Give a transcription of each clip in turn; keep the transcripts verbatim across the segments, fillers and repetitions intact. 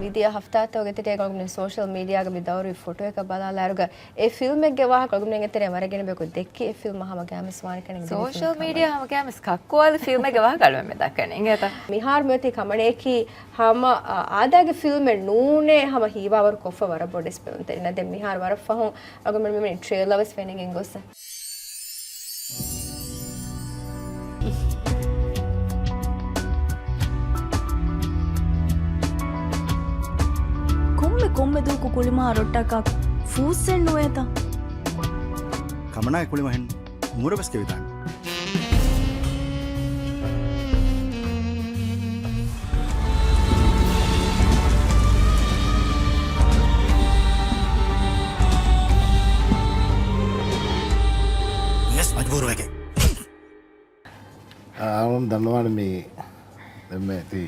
މިދިޔަ ހަފްތާތަކުގެ ތެރޭގަ އަޅުގަނޑު ސޯޝަލް މީޑިއާގަ މި ދައުރުވި ފޮޓޯއަކަށް ބަލާލާއިރުގަ އެ ފިލްމެއްގެ ވާހަކަ އަޅުގަނޑު އެތެރެ ވަރަށް ގިނަ ބަޔަކު ދެއްކި. އެ ފިލްމް ހަމަ ގައިމުވެސް ވާނެ ކަން އެނގިދިން ސޯޝަލް މީޑިއާ ހަމަ ގައިމުވެސް ކައްކުވާލި ފިލްމެއްގެ ވާހަކަ އަޅުގަނޑު މި ދައްކަނީ އިނގޭތަ؟ މިހާރު މިއޮތީ ކަމަނަޔަކީ ހަމަ އާދައިގެ ފިލްމެއް ނޫނޭ ހަމަ ހީވާވަރު ކޮށްފަ ވަރަށް ބޮޑު އެކްސްޕެރިމެންޓެއް. ދެން މިހާރު ވަރަށް ފަހުން އަޅުގަނޑު މި ޓްރޭލަރ ވެސް ފެނިގެން ގޮސް. ކޮންމެ ކޮންމެ ދުވަހަކު ކުޅިމަހާ ރޮއްޓާކާ ފޫއްސެއް ނުވޭތަ؟ ކަމަނާގެ ކުޅިމަހެއް އުމުރަށް ވެސް ކެވިދާނެ. ވެސް މަޖްބޫރުވެގެން. އާ، އަޅުން ދަންނަވާނެ މި ދެންމެ ތި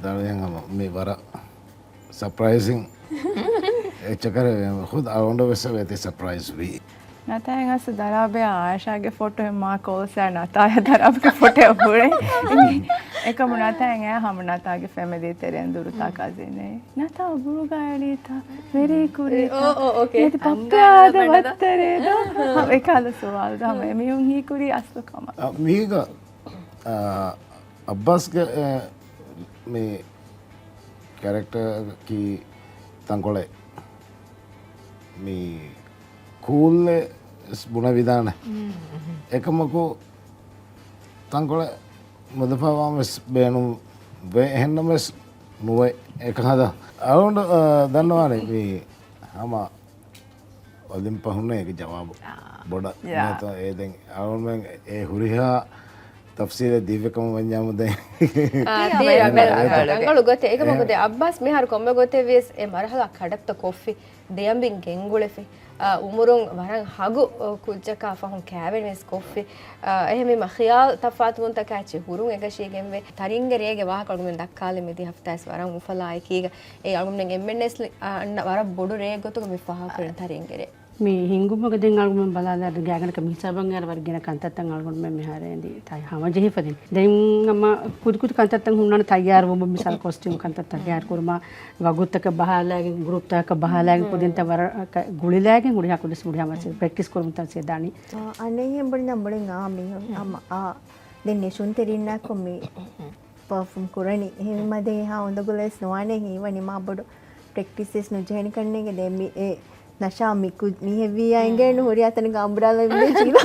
ދަޅުވިހެން ހަމަ މި ވަރަށް ސަޕްރައިޒިން އެއްޗަކަށް ޚުދް އަޅުގަނޑު ވެސް އެތި ސަޕްރައިޒް ވީ. ނަތާއަށް އަސް ދަރާބެއާ އާއިޝާގެ ފޮޓޯއެއް މާ ކޯލްސާ ނަތާއަށް ދަރާބެގެ ފޮޓޯއެއް ހުރޭ. އެކަމު ނަތާއަށް އެ ހަމަ ނަތާގެ ފެމިލީ ތެރެއިން ދުރުތާ ކަޒިނޭ. ނަތާ ބުރުގާ އެޅީތާ ވެރީ ކުރީތާ. އޯ، އޯ، އޯކޭ. އޭތި އަންގާ ބައްޕަ އާދަ އާދަ ވައްތަރޭ ދޯ؟ ހަ، އެކާލަ ސުވާލު ދޯ ހަމަ އެމީހުން ހީކުރީ އަސްލު ކަމަށް. އަ، މީގަ، އަ، އައްބާސްގެ، އެ، މި ކެރެކްޓަރަކީ ތަންކޮޅެއް މި ކޫލްއެއް ވެސް ބުނެވިދާނެ. އެކަމަކު ތަންކޮޅެއް މުދަފާވާން ވެސް ބޭނުން ވޭ. އެހެންނަމަވެސް ނުވެ އެކަހަލަ. އަޅުގަނޑު، އަ، ދަންނަވާނެ މި ހަމަ އޮލިމްޕަހުންނޭ އޭގެ ޖަވާބު. އާ. ބޮޑަށް ޔާ. ނޭތޯ އޭ ދެން އަޅުގަނޑުމެން އެ ހުރިހާ ތަފްސީލެއް ދީފިކަމަށް ވަންޏާމު ދެން. އާ، ދީ، ދީ، ރަނގަޅު، ދީ، ރަނގަޅު. ރަނގަޅު ގޮތެއް. އެކަމަކު އެ. ދެ އައްބާސް މިހާރު ކޮންމެ ގޮތެއް ވިޔަސް އެ މަރުހަލާ ކަޑައްތަ ކޮށްފި. ދެއަނބިން ގެންގުޅެފި. އާ، އުމުރުން ވަރަށް ހަގު، އާ، ކުއްޖަކާ ފަހުން ކައިވެނިވެސް ކޮށްފި. އާ، އެހެންވީމަ ޚިޔާލު ތަފާތުވުންތަކާ އެއްޗެއް ހުރުން އެކަށީގެންވެ. ތަރިންގެ ރޭގެ ވާހަކަ އަޅުގަނޑުމެން ދައްކާލި މިދި ހަފްތާސް ވަރަށް އުފަލާ އެކީގަ. އެ އަޅުގަނޑުމެން އެމްއެންއެސް އަންނަ ވަރަށް ބޮޑު ރޭ ގޮތުގަ މި ފާހަގަކުރަން ތަރިންގެ ރޭ. މި ހިންގުމުގެ ދެން އަޅުގަނޑުމެން ބަލާލާ ގާތްގަނޑަކަށް މިހިސާބަށް އަރާ ވަރަށް ގިނަ ކަންތައްތައް އަޅުގަނޑުމެން މިހާރު އެނދި ތައް ހަމަޖެހިފަ ދެން. ދެން ހަމަ ކުދިކުދި ކަންތައްތައް ހުންނާނެ ތައްޔާރުވުމުން މިސާލު ކޮސްޓިއުމް ކަންތައް ތައްޔާރު ކުރުމަށް ވަގުތުތަކަށް ބަހާލާގެން، ގްރޫޕްތަކަށް ބަހާލާގެން ކުދިންތައް ވަރަށް ގުޅިލާގެން ހުރިހާ ކުދިސް ހުރިހާ މަސައްކަތް ޕްރެކްޓިސް ކުރުމުން ތައް ސިޔަ ދާނީ. އަނެއްހެން ބުނިން ބުނިން އާ މީހުން ހަމަ އާ ދެން ނެށުންތެރިންނާކު މި ޕަރފޯމް ކުރަނީ. އެހެންވީމަ ދެން އެހާ އުނދަގުލައެއް ނުވާނެ ހީވަނީ މާ ބޮޑު ޕްރެކްޓިސް ވެސް ނުޖެހެނީ ކަންނޭނގެ. ދެން މި އެ ނަޝާ މި ކު-، މީހެއްވިއްޔާ އިނގޭނު ހުރިހާ ތަނެއްގަ އަނބުރާލާ އިނގޭ ޖީލާ.